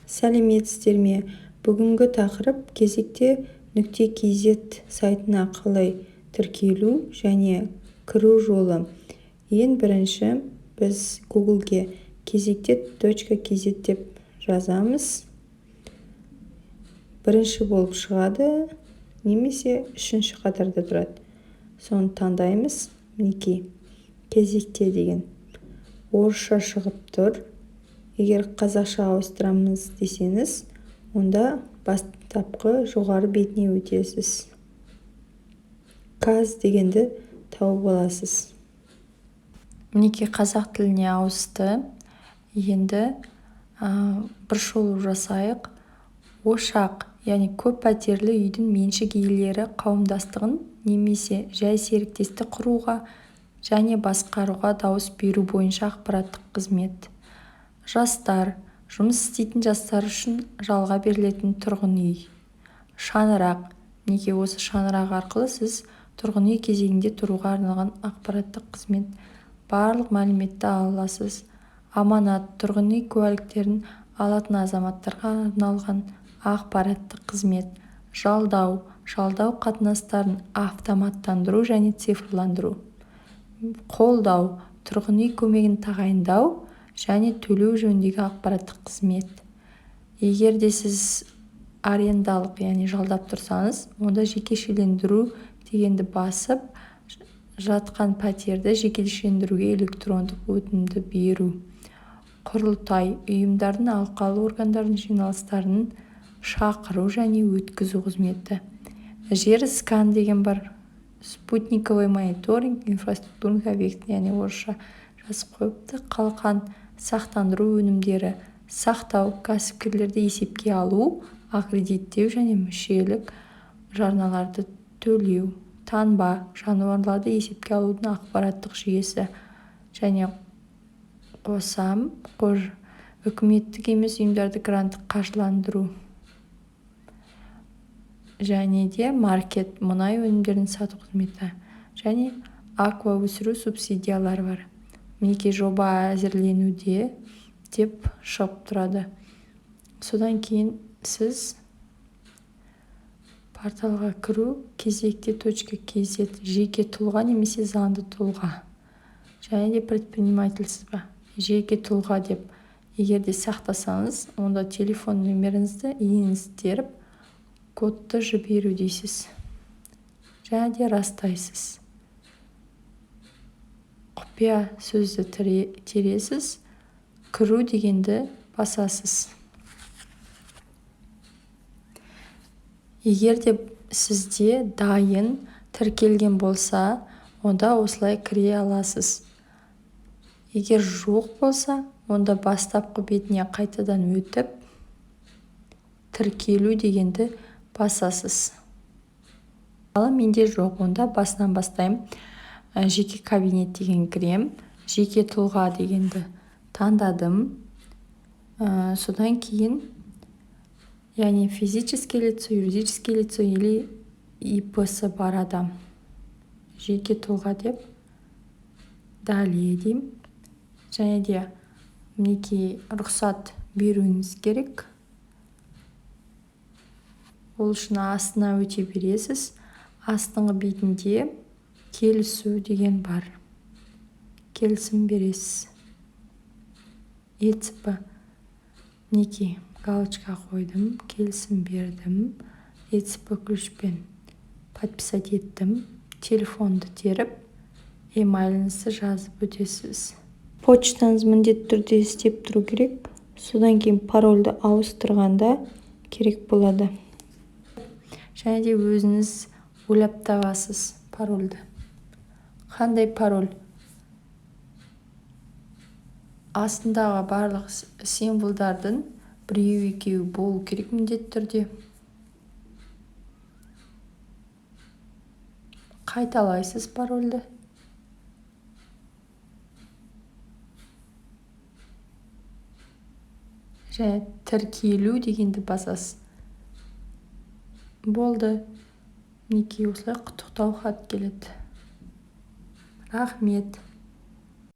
Сәлеметсіздер ме! Бүгінгі тақырып: кезекте нүкте kz сайтына қалай тіркелу және кіру жолы. Ең бірінші біз Googleге кезекте точка kz деп жазамыз. Бірінші болып шығады немесе үшінші қатарда тұрады. Соны таңдаймыз. Мінекей, кезекте деген орысша шығып тұр. Егер қазақша ауыстырамыз десеңіз, онда бастапқы жоғары бетіне өтесіз. Каз дегенді тауып аласыз. Мінекей, қазақ тіліне ауысты. Енді бір шолу жасайық. Ошақ, яғни көп пәтерлі үйдің меншік иелері қауымдастығын немесе жай серіктестік құруға және басқаруға дауыс беру бойынша ақпараттық қызмет. Жастар, жұмыс істейтін жастар үшін жалға берілетін тұрғын үй. Шаңырақ, мінекей, осы шаңырақ арқылы сіз тұрғын үй кезегінде тұруға арналған ақпараттық қызмет, барлық мәліметті ала аласыз. Аманат, тұрғын үй куәліктерін алатын азаматтарға арналған ақпараттық қызмет. Жалдау, жалдау қатынастарын автоматтандыру және цифрландыру. Қолдау, тұрғын үй көмегін тағайындау және төлеу жөніндегі ақпараттық қызмет. Егер де сіз арендалық, яғни жалдап тұрсаңыз, онда жекешелендіру дегенді басып, жатқан пәтерді жекешелендіруге электрондық өтінімді беру. Құрылтай, ұйымдардың, алқалы органдардың жиналыстарын шақыру және өткізу қызметі. Жер скан деген бар. Спутниковый мониторинг инфраструктурных объектов, яғни орысша жазып қойыпты. Қалқан, сақтандыру өнімдері, сақтау, кәсіпкерлерді есепке алу, аккредиттеу және мүшелік жарналарды төлеу. Таңба, жануарларды есепке алудың ақпараттық жүйесі. Және қосам, үкіметтік емес ұйымдарды гранттық қаржыландыру. Және де маркет, мұнай өнімдерін сату қызметі және аква өсіру субсидиялары бар. Мінекей, жоба әзірленуде деп шығып тұрады. Содан кейін сіз порталға кіру, кезекте точка kz, жеке тұлға немесе заңды тұлға және де предпринимательсіз ба, жеке тұлға деп егер де сақтасаңыз, онда телефон нөміріңізді, ИИН-іңізді теріп, кодты жіберу дейсіз және де растайсыз. Құпия сөзді тересіз, кіру дегенді басасыз. Егер де сізде дайын тіркелген болса, онда осылай кіре аласыз. Егер жоқ болса, онда бастапқы бетіне қайтадан өтіп, тіркелу дегенді басасыз. Ал менде жоқ, онда басынан бастаймын. Жеке кабинет деген кірем, жеке тұлға дегенді таңдадым. Содан кейін, яғни физическое лицо, юридическое лицо или ИП-сы бар адам. Жеке тұлға деп далее деймін. Және де мінекей, рұқсат беруіңіз керек. Ол үшін астына өте бересіз. Астыңғы бетінде келісу деген бар. Келісім бересіз. ЭЦП. Мінекей, галочка қойдым, келісім бердім. ЭЦП ключпен подписать еттім. Телефонды теріп, емайлыңызды жазып өтесіз. Почтаңыз міндетті түрде істеп тұру керек. Содан кейін парольді ауыстырғанда керек болады. Және де өзіңіз ойлап табасыз парольді. Қандай пароль? Астындағы барлық символдардың біреу екеуі болу керек міндетті түрде. Қайталайсыз парольді. Және тіркелу дегенді басасыз. Болды. Мінекей, осылай құттықтау хат келеді. Рахмет.